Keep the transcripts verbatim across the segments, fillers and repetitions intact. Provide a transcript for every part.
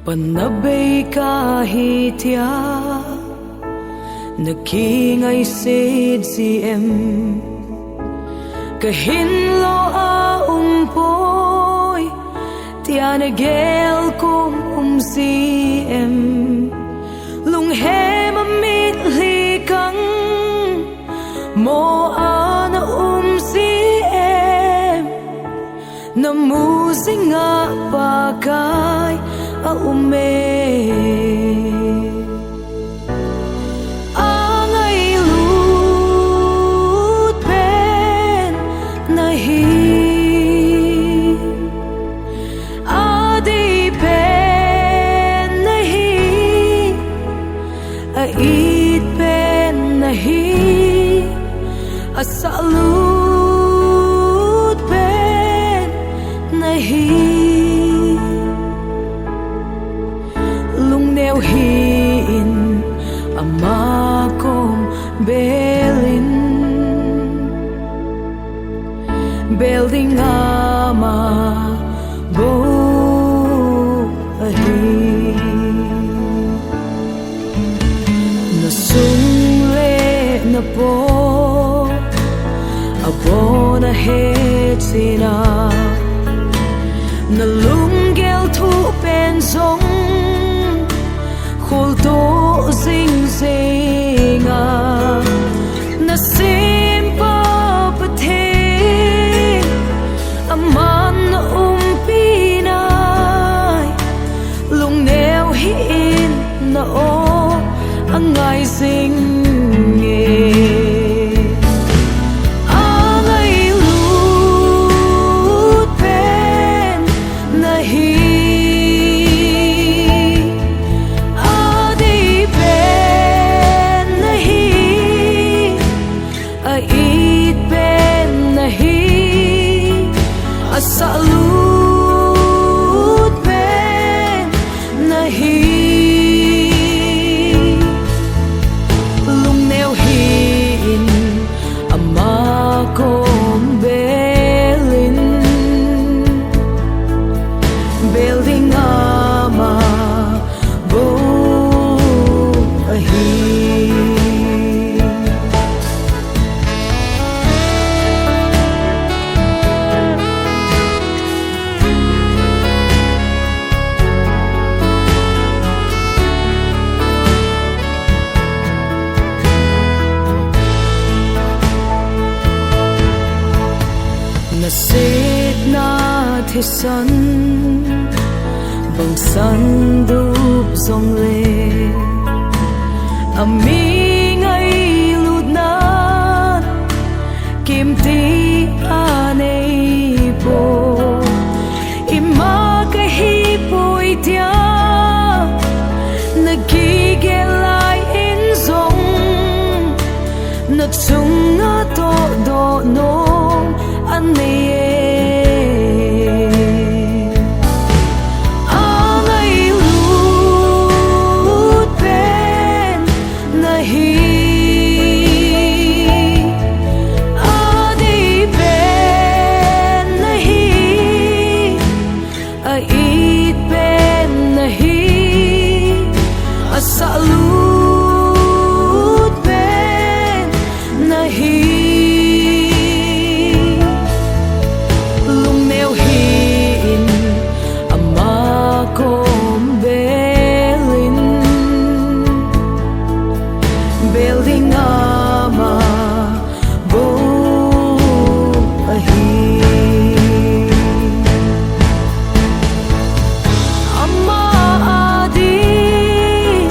Pan na bei kahi tia na kingaisih ji em? Ka hin lo a um poi tia na gel kom um ji em? Lunghem a mitlhi kang mo a na um ji em? Na mu jing a Pakai a um e. A ngailut pen na hi, a dei pen na hi, a it pen na hi, a sahlut pen na hi. Lungneo hih in ama kom bel in, bel ding ama bou ahi. Na sung le na po abon a he china, na lunggel thupen jong kholtoh jing jing a, na sempa Pathen aman na umpi nai. Lungneo hih in, na aw a ngai jing e. A ngailut pen na hi, a dei pen na hi, a it pen na hi, a sahlut pen na hi. Lungneo hih in ama kom bel in, bel ding ama bou ahi. Nasetna thisan bangsan dup jongle, a mi ngailutna kimti a nei poi. Ima kahi poi tia na kigel lai in jong, na chunga tohdoh nom a nei e. A ngailut pen na hi, a dei pen na hi, a it pen na hi, a sahlut pen na hi. Lungneo hih in ama kom bel in, bel ding ama bou ahi. Ama a ding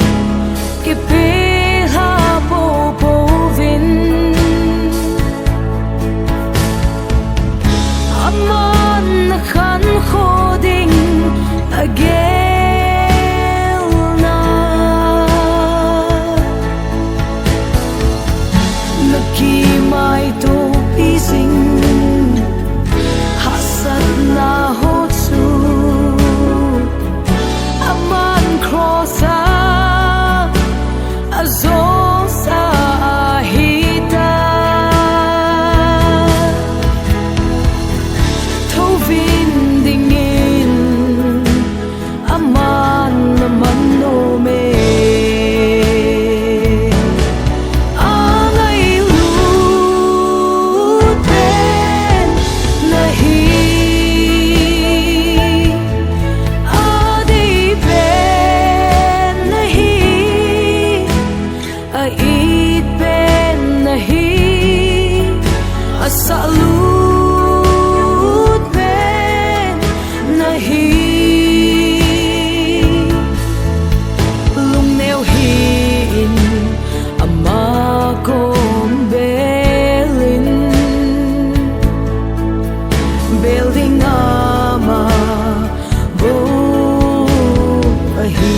kipelha poupou vin, aman na khankho ding a gelna. It pen nahi, asah lut pen nahi. Lungneo hih in ama kom bel in, bel ding ama bou ahi.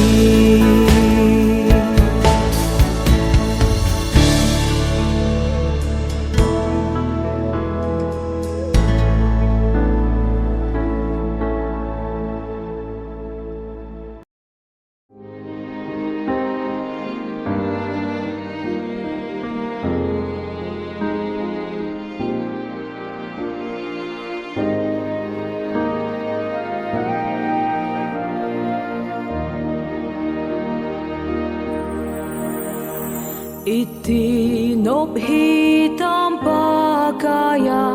Iti nop hitam Pakai a,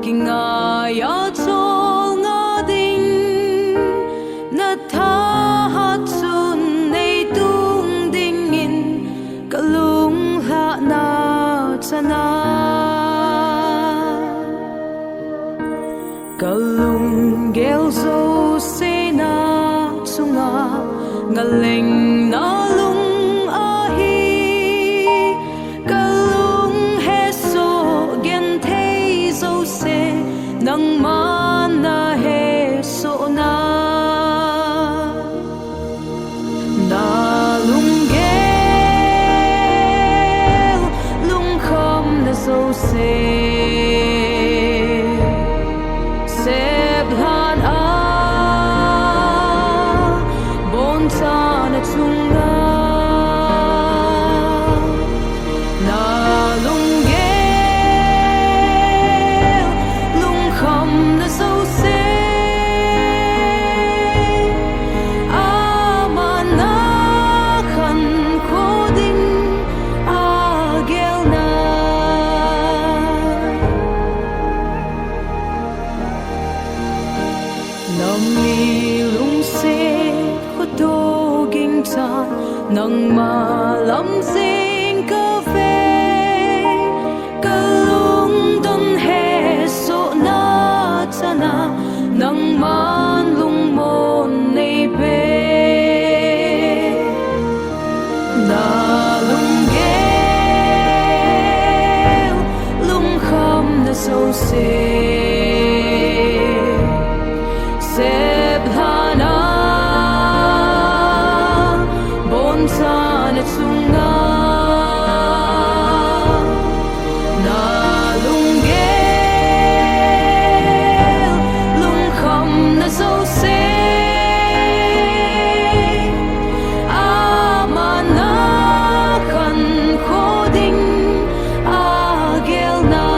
kingai a cholngah ding, na thahat chun nei tung dingin ka lunglhahna chana. Ka lunggel jouse na chunga ngalengna lung ahi, ka lung hesoh genthei jouse nangman na hesohna. Na lunggel lungkhamna jouse seplhah a, bonchana chunga. Na lunggel lungkhamna jouse ama na khankho ding a gelna. Na mi lungset khoto gingchan, nangma lam jeng ka ve, ka lungdon hesohna chana, nangman lungmon nei pe. Na lunggel lungkhamna jouse seplhah a, bonchana chunga. Na lunggel lungkhamna jouse ama na khankho ding a gelna.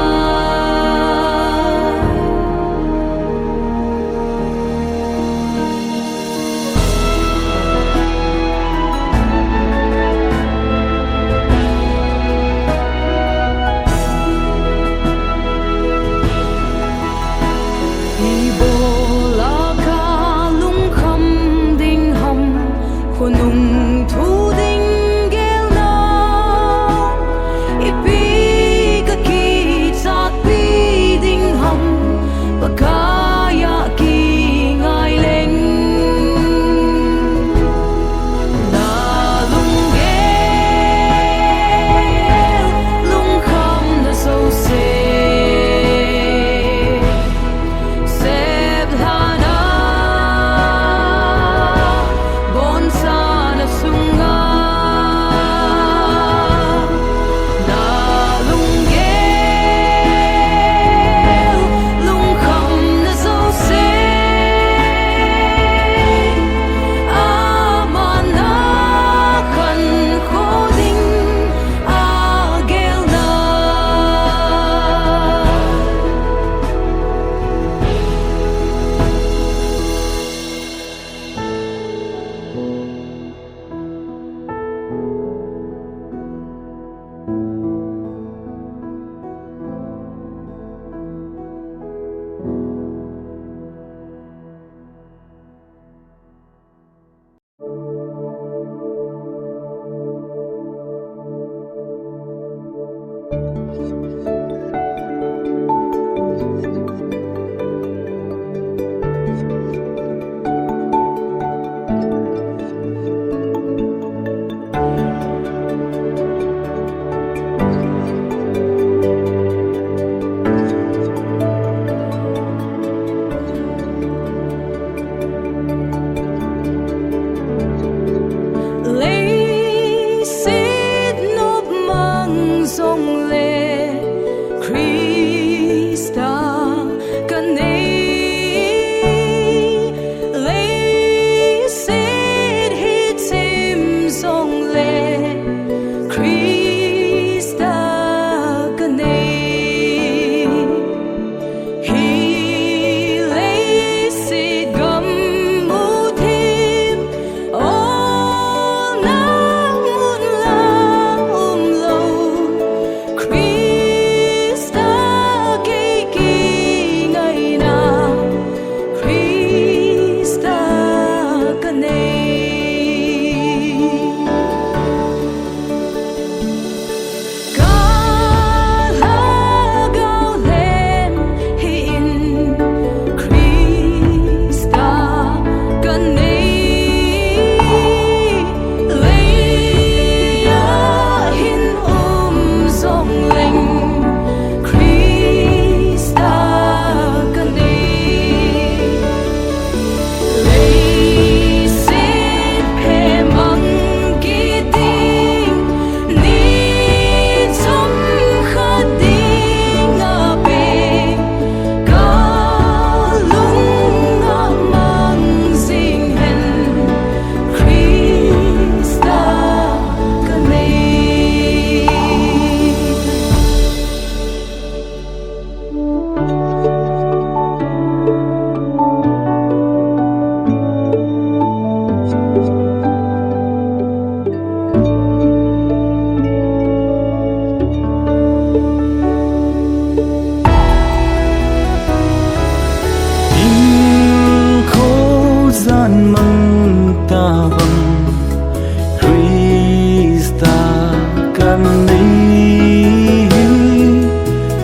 Nei hin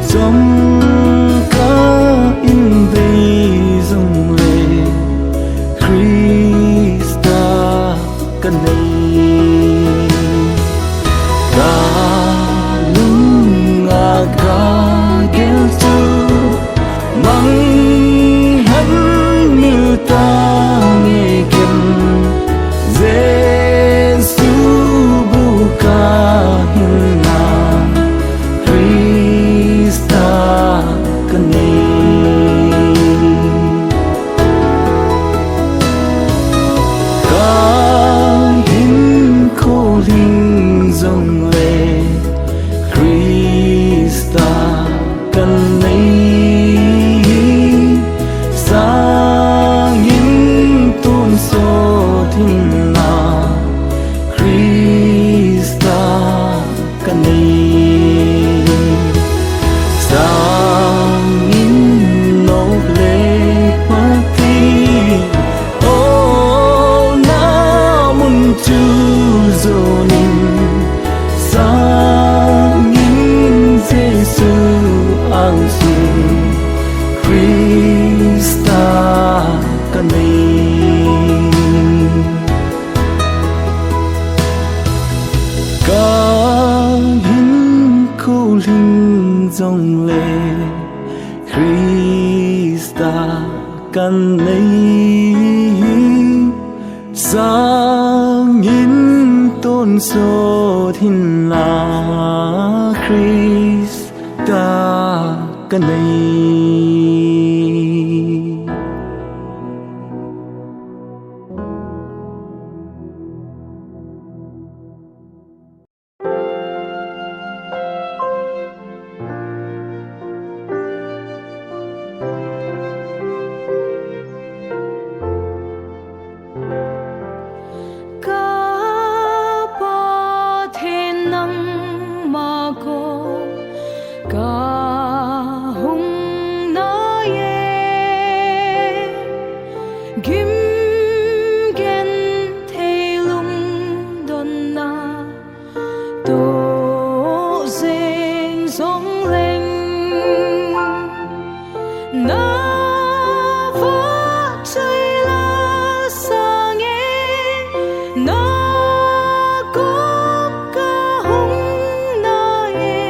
chomkhat in vei jongle Christa ka nei. Ka lung a ka gel chu mang hen mil tange ken, Jesu bu ka hinna Christa ka nei. Ka hinkho lhing jongle Christa ka nei. Sangin tonsot hinna Christa ka nei. Sangin nop le phatthei olna mun chu jonin, sangin Jesu angsun Christa ka nei. Ka hinkho lhing jongle Christa ka nei. Sangin tonsot hinna Christa ka nei. Ka Pathen nangma kom kahung naye, gim genthei lungdonna toh jeng jongleng, na vahchoi la sange, na kom kahung naye,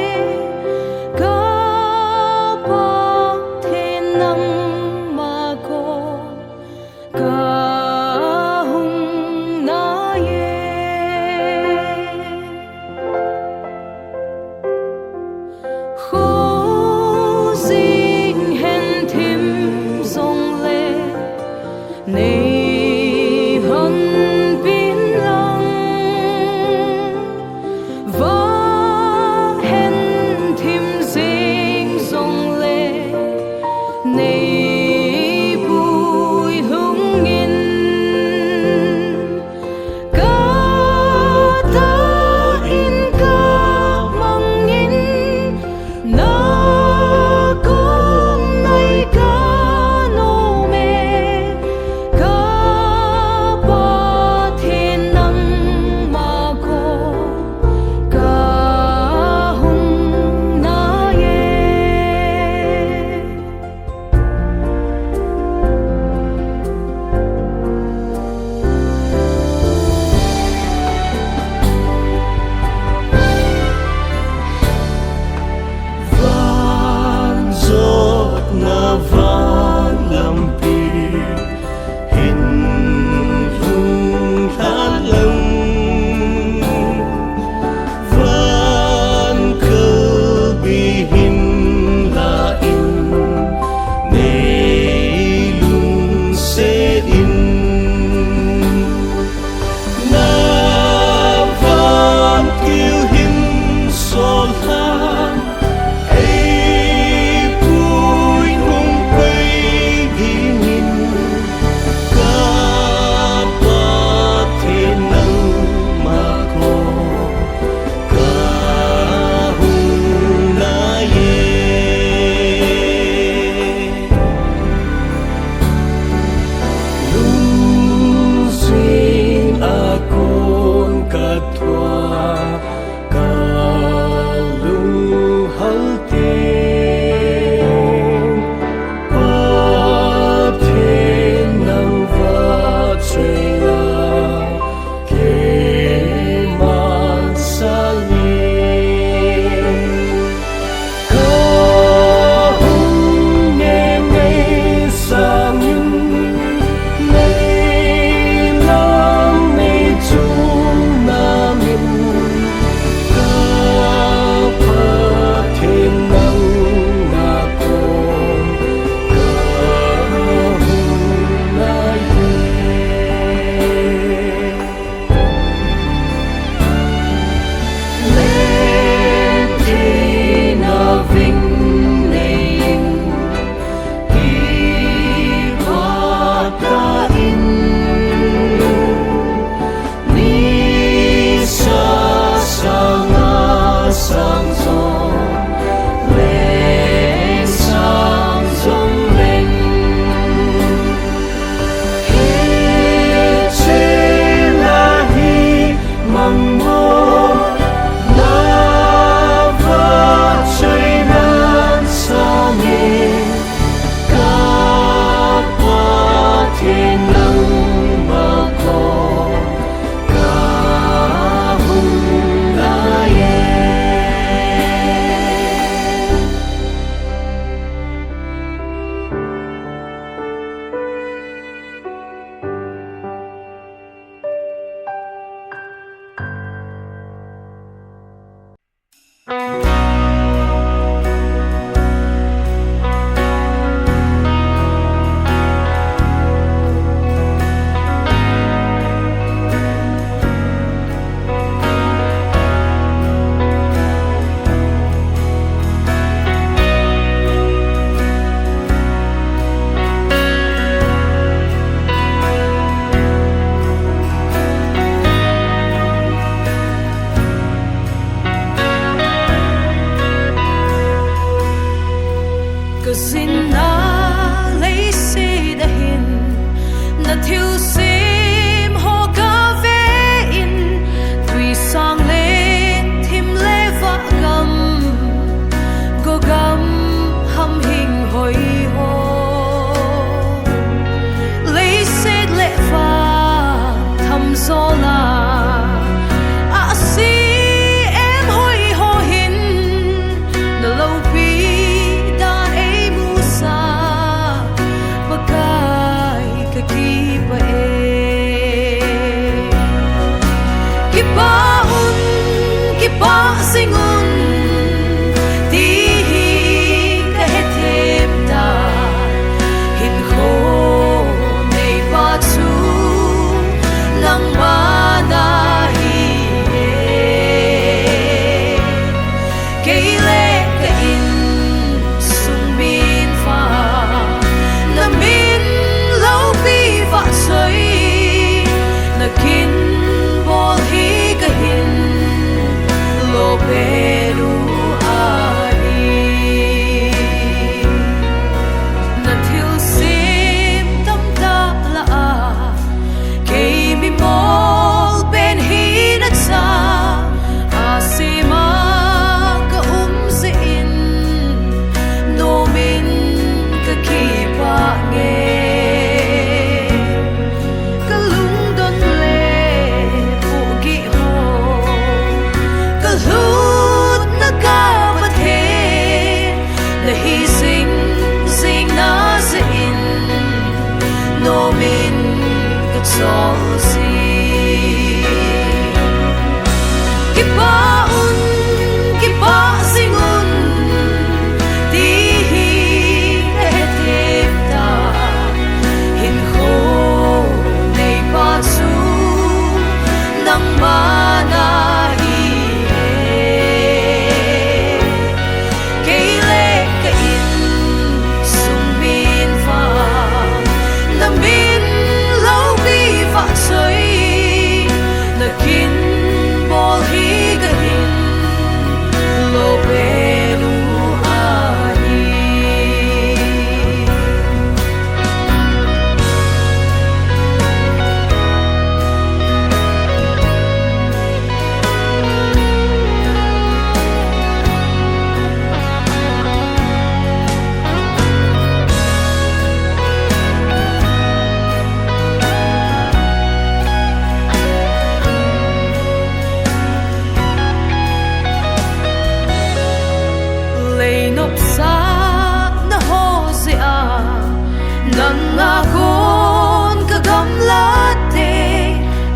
Nanga kon ka gamlate,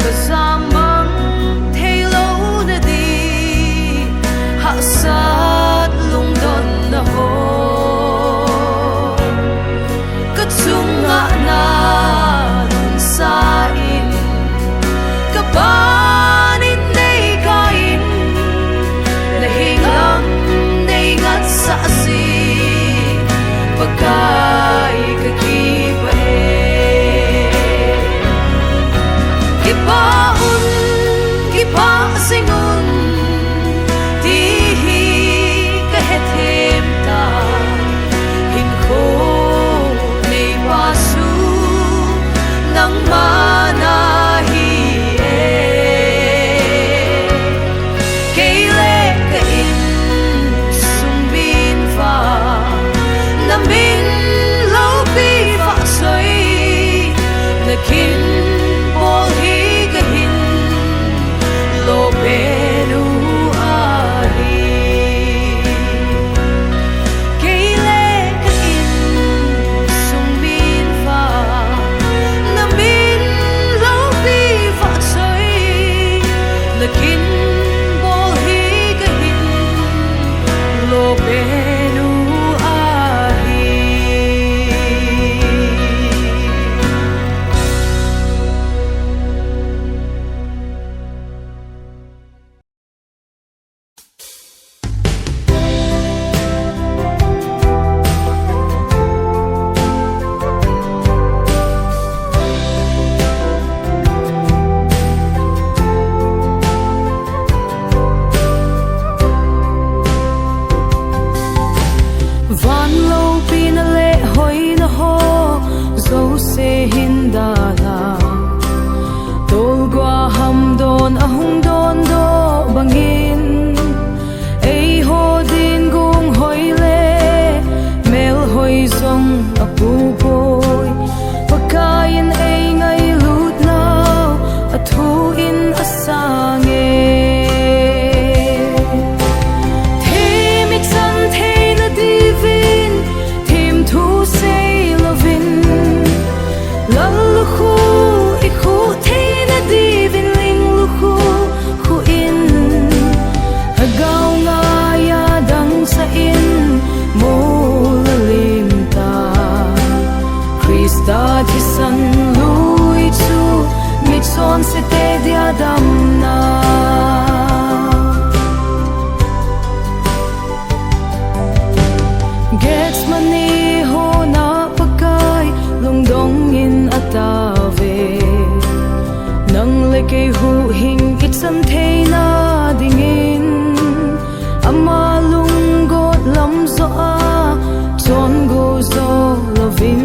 ka jam mang thei lou na di, hahsat lungdon na ho. Ka chunga na lungsa in, ka ban in nei ka in, na hing lam nei ngat sa si, Pakai ka kipah e. Kipah un, kipah jing un, ti hi ka he them ta. Hinkho neipa chu nangma na hi e. Kei le ka insung min vang, na min loupi vahchoi, na kin bol hi ka hin, lo pen u ahi. Kei le ka insung min vang, na min loupi vahchoi, na kin bol hi ka hin, lo pen u ahi. Van loupina le hoina ho jouse hin dalha, tolgua hamdon a hung dondoh bangin, eiho din gung hoi le melhoi jong apoupoi. Pakaiyin eingailutnau athu in asang e. Them ichan theina diuvin, themthu sei louvin, lallukhuh ikhuh theina diuvin, linglukhuh khuh in, lhagao ngaiya dangchah in, mol alim ta. Christa thisan lui chu michonse te dia damna. Gethsemane hon a Pakai lungdong in atao ve. Nang le kei huhhing ichan theina dingin, ama lunggot lam joh a chongo jo louvin,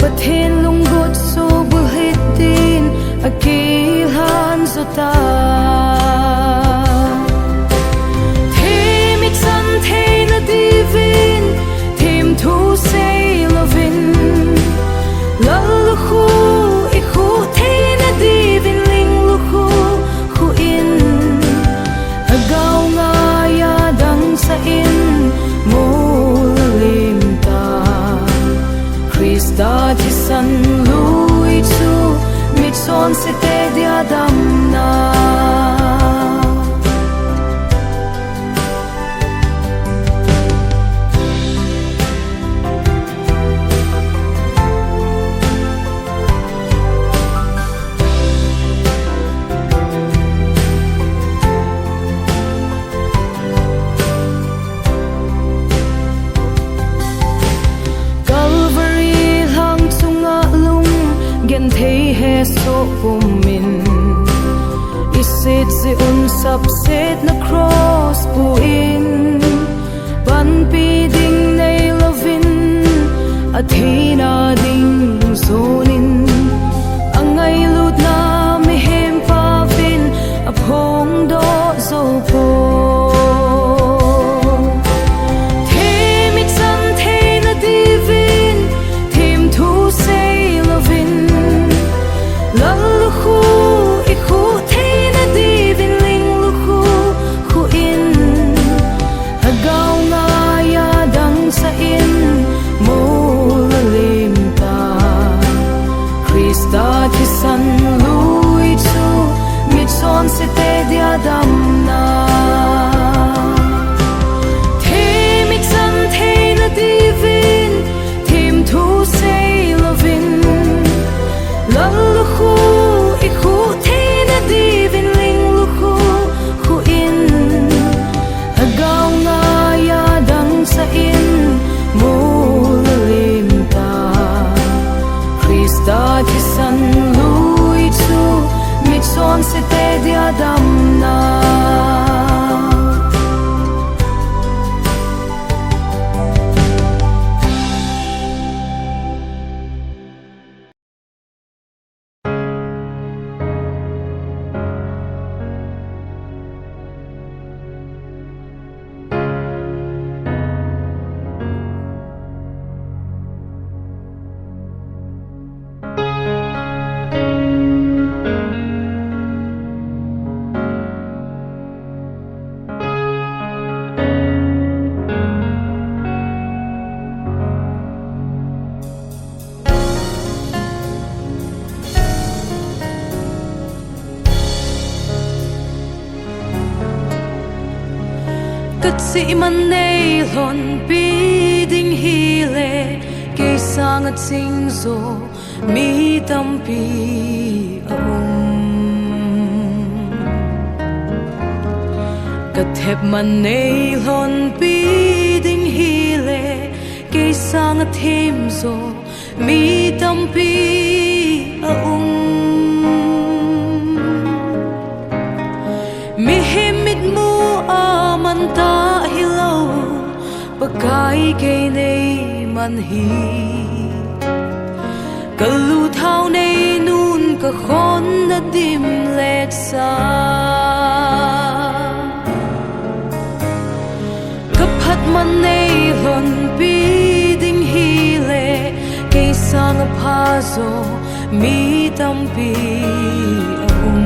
Pathen lunggot chu bulhit din akilhan jo ta. Them ichan theina diuvin, themthu sei louvin, lallukhuh ikhuh theina diuvin, linglukhuh khuh in, lhagao ngaiya dangchah in, mol alim ta. Christa thisan lui chu michonse te dia damna. Calvary lhang chunga lung genthei hesoh pum in, iset jeh un sapsetna cross pu in, panpi ding nei louvin, atheina ding jon in, angailutna mihem pauvin aphongdoh jou poi. Them ichan theina diuvin, themthu sei louvin, lallukhuh ikhuh theina diuvin, linglukhuh khuh Ka chihman nei lhonpi ding hile, kei sanga chingjo mi tampi a um. Ka thepman nei lhonpi ding hile, kei sanga themjo mi tampi a um. Mihem mitmu a man ta hilou, Pakai kei nei man hi. Ka luthao nei nun ka khon na dim let sa. Ka phatman nei lhonpi ding hile, kei sanga phajo mi tampi a um.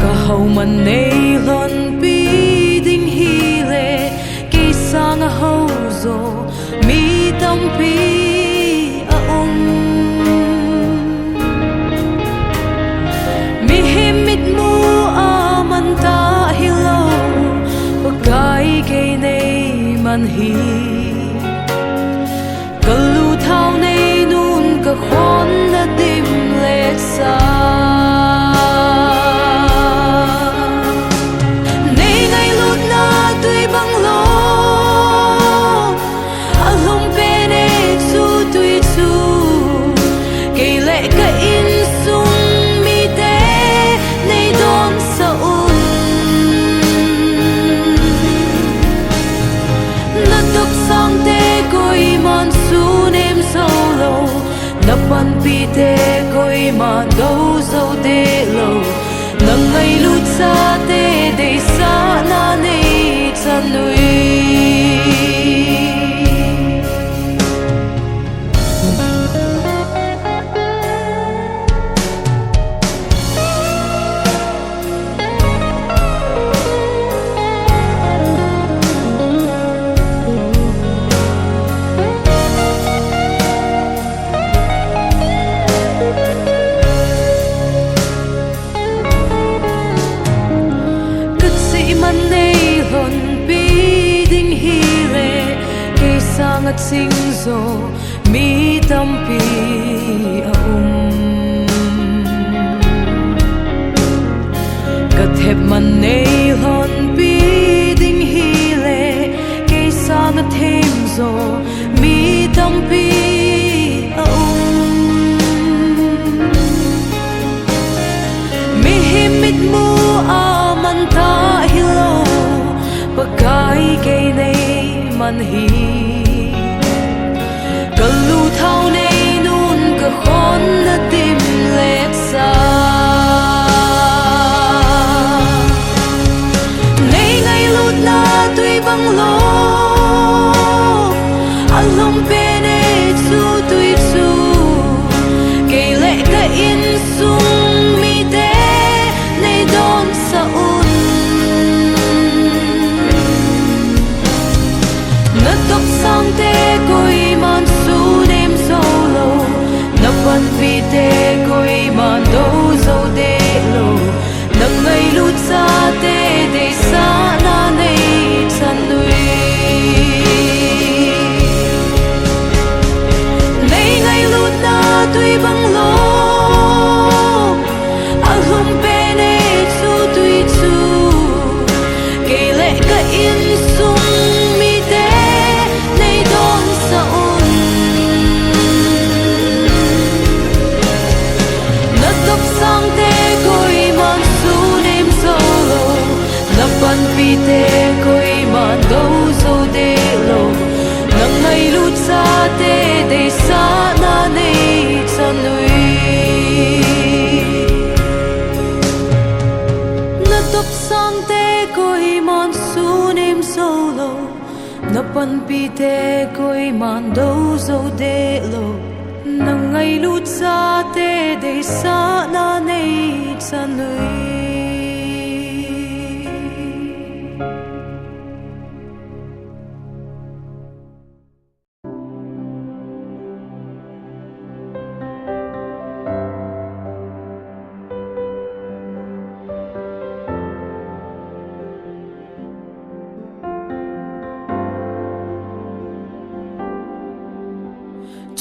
Ka haoman nei lhonpi ding hile, kei sanga haojo mi tampi a um. Mihem mitmu a man ta hilou, Pakai kei nei man hi. Ka luthao nei nun ka khon na dim let sa. Nei ngailutna tui bang lou, a lhum pen e chu tui chu. Kei le ka insung mite nei donsah un. Na topsangte koiman sunem jou lou, na panpite koiman do jou deh lou. Na ngailut chate deisahna nei chan ui. Ka chihman nei lhonpi ding hile, kei sanga chingjo mi tampi a um. Ka thepman nei lhonpi ding hile, kei sanga themjo mi tampi a um. Mihem mitmu a man ta hilou, Pakai kei nei man hi. Ka luthao nei nun ka khon na dim let sa. Nei ngailutna tui bang lou, a lhum pen e chu tui chu. Kei le ka insung mite nei donsah un. Na topsangte koiman sunem jou lou, na panpite koiman do jou deh lou. Na ngailut chate deisahna nei chan ui. Nei ngailutna tui bang lou, a lhum pen e chu tui chu. Kei le ka insung mite nei donsah un. Na topsangte koiman sunem jou lou, na panpite koiman do jou deh lou. Na ngailut chate deisahna nei chan ui. Na topsangte koiman sunem jou lou, na panpite koiman do jou deh lou. Na ngailut chate deisahna nei chan ui.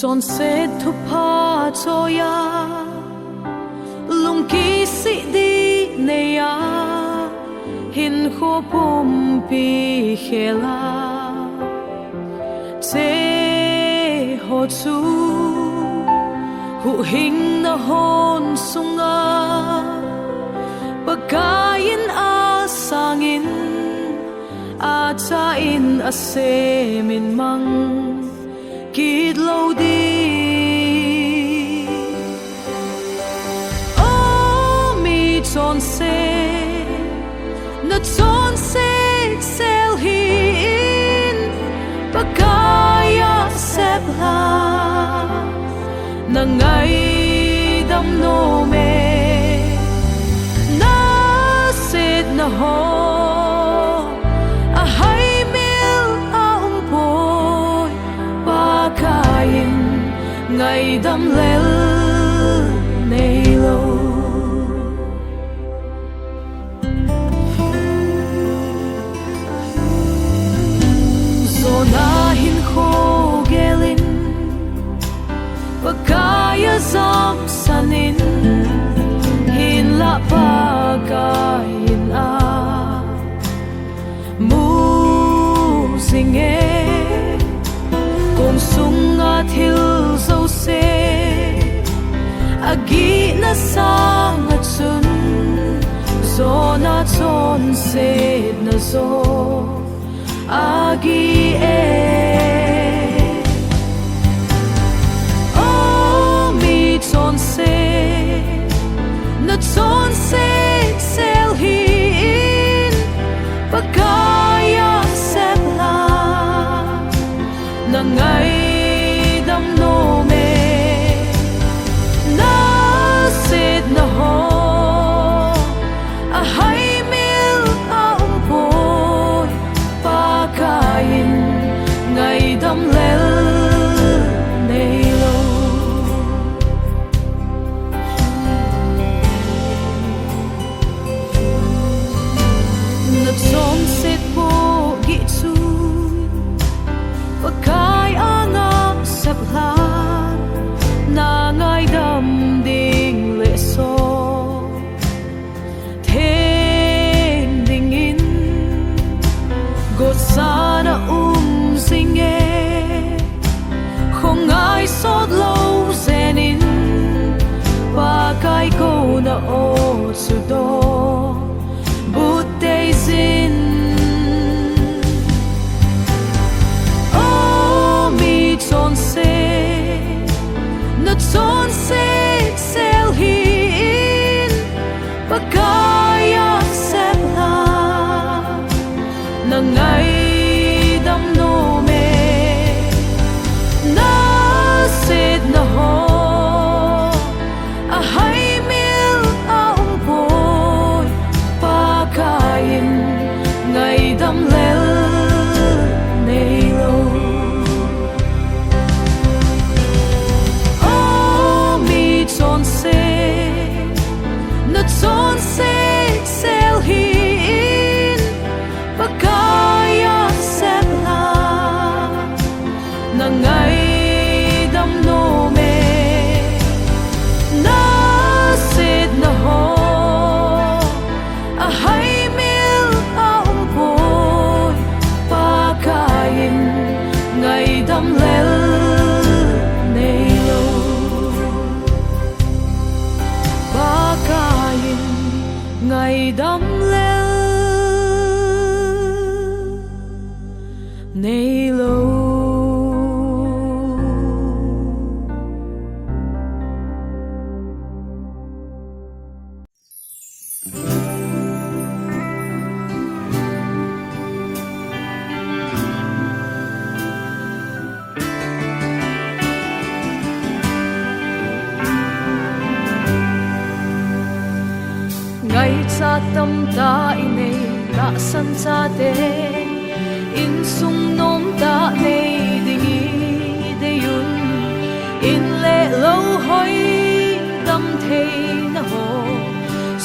Chonset thupha choiya, lungkisih dih neiya, hinkho pumpi khela. Cheho chu huhhingna hon sunga, Pakaiyin asangin, achain asemin mang kit lou ding. O mi chonset, nachonset sel hih in, Pakaiya sep lha, nangaidam nom e. Nasetna ho ahaimil a umpoi, Pakaiyin ngaidam lel neilou. Jona hinkho gelin, Pakaiya jamsanin, hinlah Pakaiyin amu jinge. Kong sunga thil jouse agihna sanga chun, Jona chonsetna joh agih e. O mi chonset, nachonset sel hih in, Pakaiya sep lha, nangaidam nom e. Nasetna ho ahaimil a umpoi, Pakaiyin ngaidam lel neilou. Nachonset pohgih chu Pakai anga sep lhan, nangaidam ding le soh theng dingin, gotsan a um jinge. Khongai sot lou jenin, Pakai kouna o chu dong but tei jin. O mi chonset, nachonset sel hih in, Pakaiya sep lha, nangaidam nom e. Nasetna ho ahaimil a umpoi, Pakaiyin ngaidam lel neilou. O mi chonset, nachonset sel hih in, Pakaiya sep lha, nangaidam nom e. Nasetna ho ahaimil a umpoi, Pakaiyin ngaidam lel neilou. Pakaiyin ngaidam lel neilou. Ngaichat tamtah inei, tahsan chate, insung nomtah nei ding idei un, in le lou hoi damtheina ho,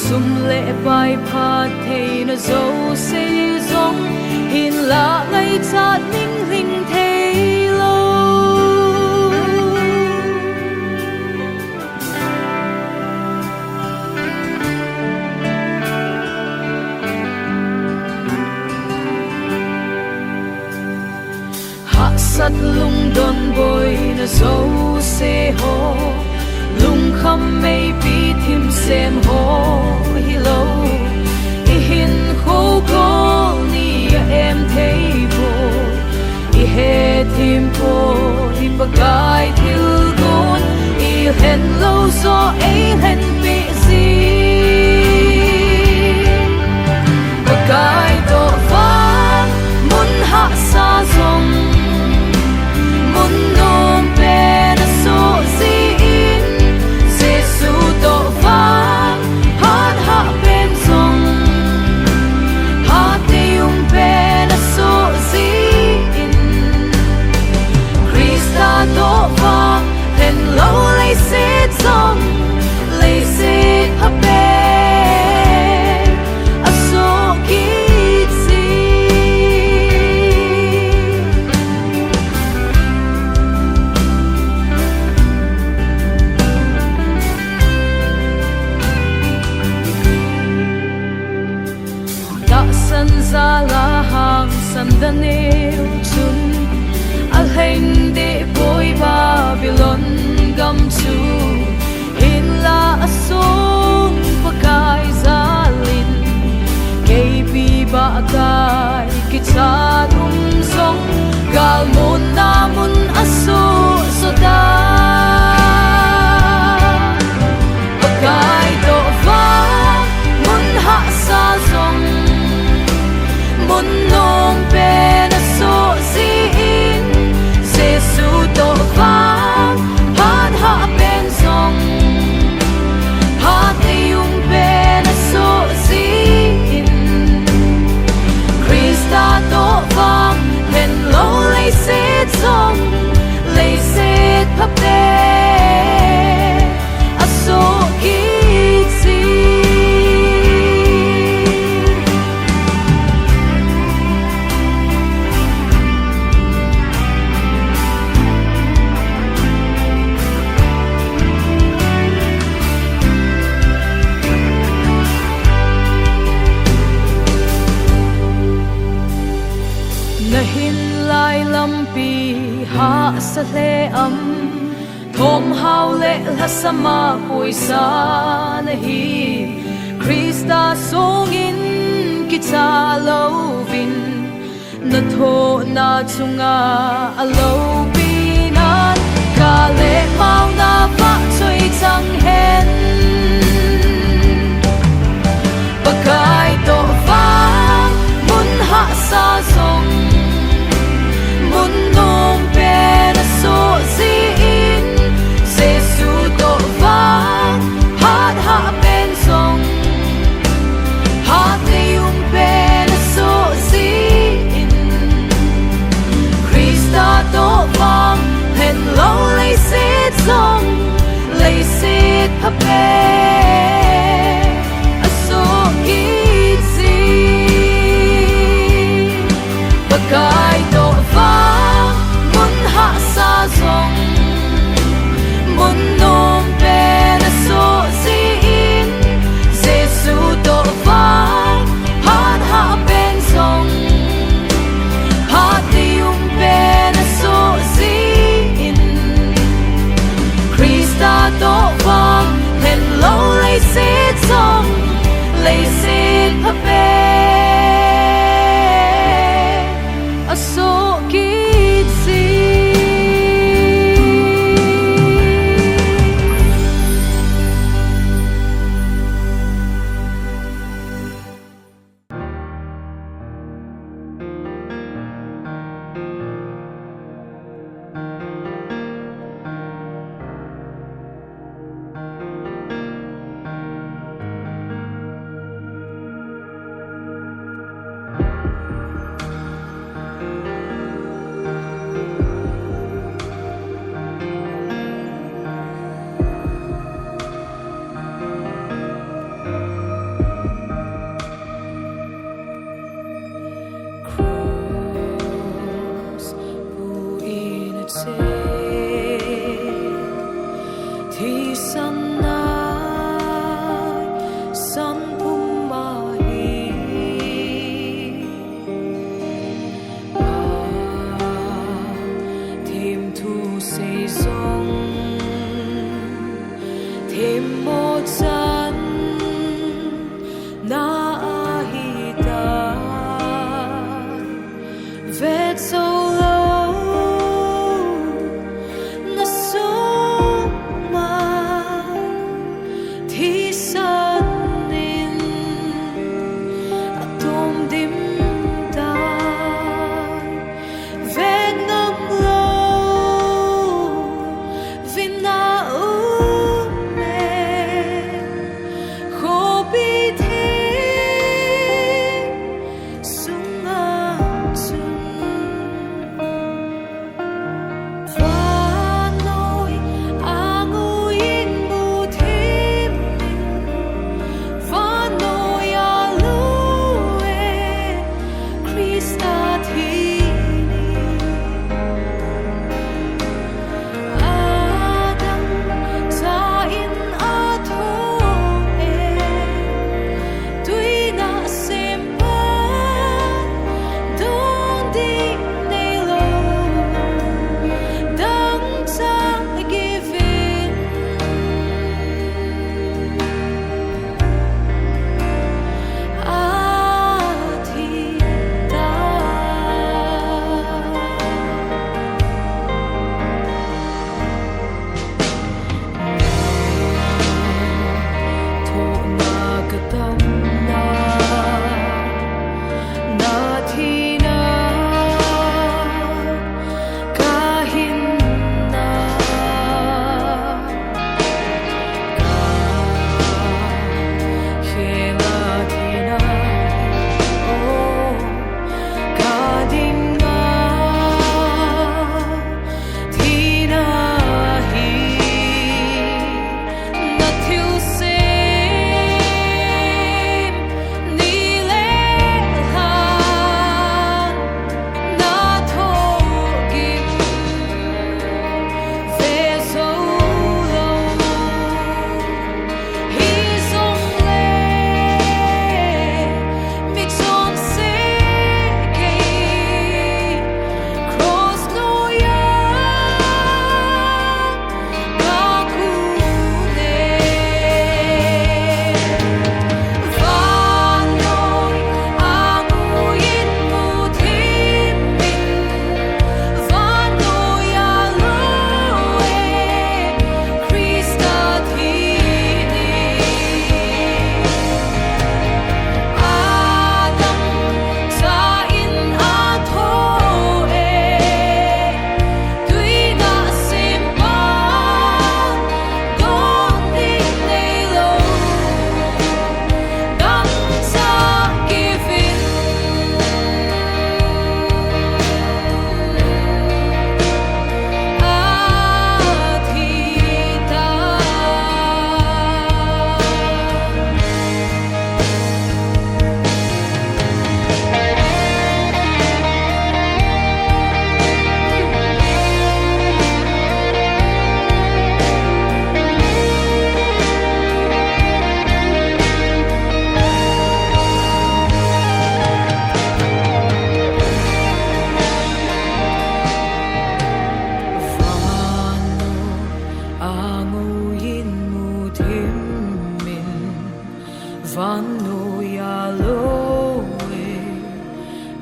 sum le pai phattheina jouse jong, hinlah ngaichat ninglhing theilou. Sat lungdon boina jouse ho, lungkham meipi thim sem ho hilou, i hinkho gol ni a em thei poi, i hethem poi, i Pakai thilgon i henlou joh ei henpeh jin. Pakai toh vang mun hahsa jong, mun nom pen a soh jin, Jesu toh vang phat hah pen jong, phat deium pen a soh jin, Christa toh vang lhenlou leiset jong, leiset pha pen a soh kit jin. Tahsan jal a hangsan Daniel chun, a lheng deh poi Babylon gam chu, hinla a song Pakai jal in, keipi bahkai kichat um jong, galmonna mun a soh jo dan. Pakai toh vang mun hahsa jong, mun nom pen a soh jin, Jesu toh vang phat hah pen jong, phat deium pen a soh jin, Christa toh vang lhenlou leiset jong, leiset pha pen a soh kit jin. Na hin lai lampi hahsa lheh am? Thomhao le lhasam a koisa na hi, Christa songin kicha louvin, na thohna chunga a lopi nan, ka le mauna vah choi chang hen. Pakai toh vang mun hahsa jong, mun nom pen a soh jin, Jesu toh vang phat hah pen jong, phat deium pen a soh jin, Christa toh vang lhenlou leiset jong, leiset pha pen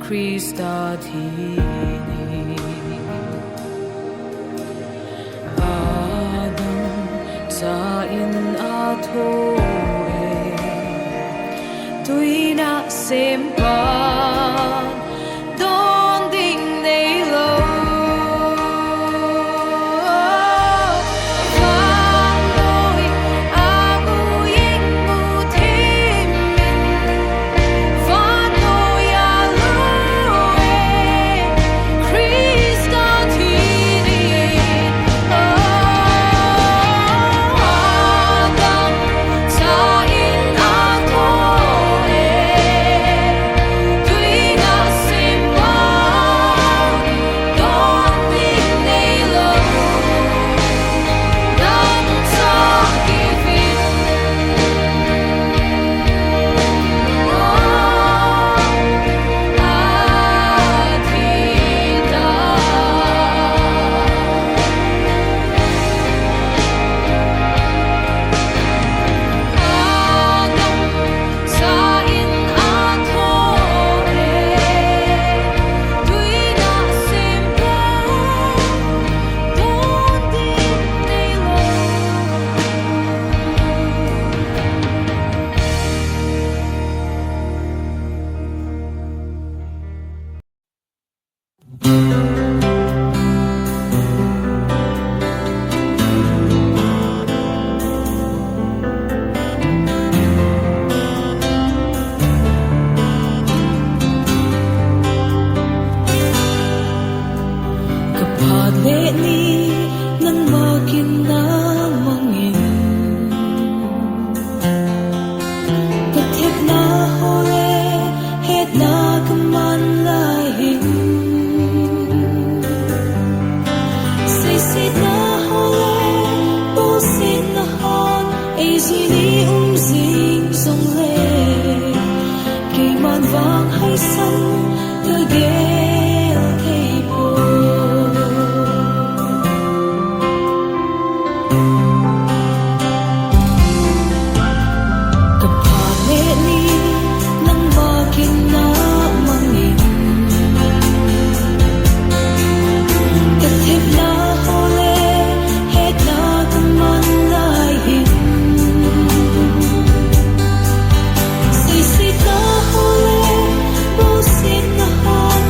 Christa thi ni. Adam cha in a tho e, tuina sempa don ding nei lo. Vannoi a mu jeng mu thim in, vannoi a lu e, Christa thi ni. Ka phat le ni nangma kin na mang in, ka thepna ho le hetna ka man lai hin. Seisetna ho le bosetna hon ei jui ni um jing jong le, keiman vang haisan ka gel thei poi. Ka phat le ni nangma kin na mang in, ka thepna ho le hetna ka man lai hin. Seisetna ho le bosetna hon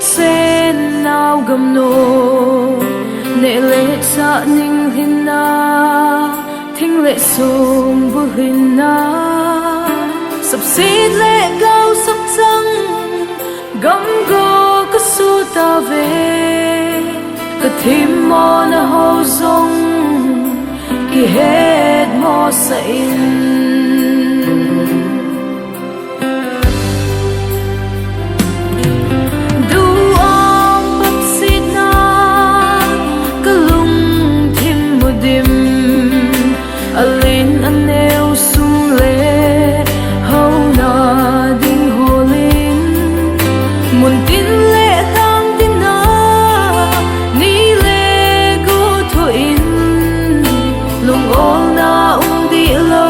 Sen nau gamno, neh le chah ning hinna, thing le song bu hinna, sapsit le gao sapchang, gamgo ka su tave, ka thim mona ho jong, kihet mo sa in. Duang patsina, ka lungthim mudim, alen aneo sum le hauna ding holin, muntin le tangtina, ni le go thoin, lungolna um dih lo,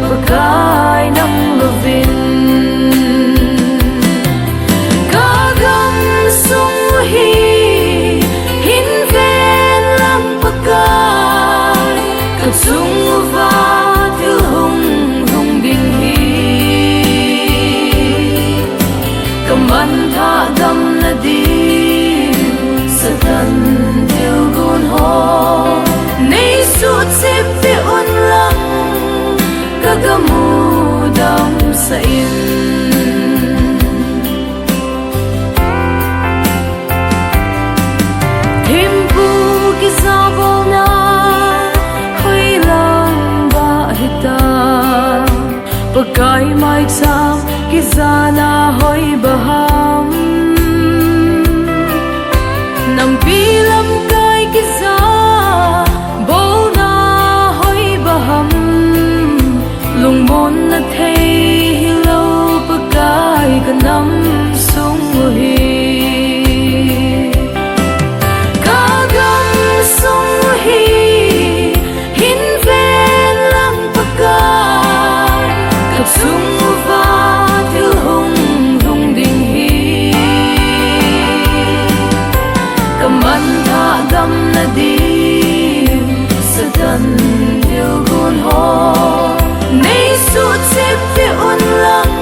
Pakai nang louvin. Ka gamsung hi, hin ven lang Pakai, ka chung uva thil hung lhung ding hi. Ka manthah damna ding, Satan thilgon ho, nei suhchip peh un lang, ka gam u damsah in. Thempu kijabolna, hoilam bah hita. Pakai maicham kijana hoi bah ham. Nampi lamkai kijabolna hoi bah ham. Lungmonna thei hilou Pakai ka namsung u hi. Ka gamsung u hi, hin ven lang Pakai, ka chung uva thil hung lhung ding hi. Ka manthah damna ding, Satan thilgon ho, nei suhchip peh un lang,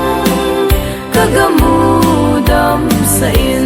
ka gam u damsah in.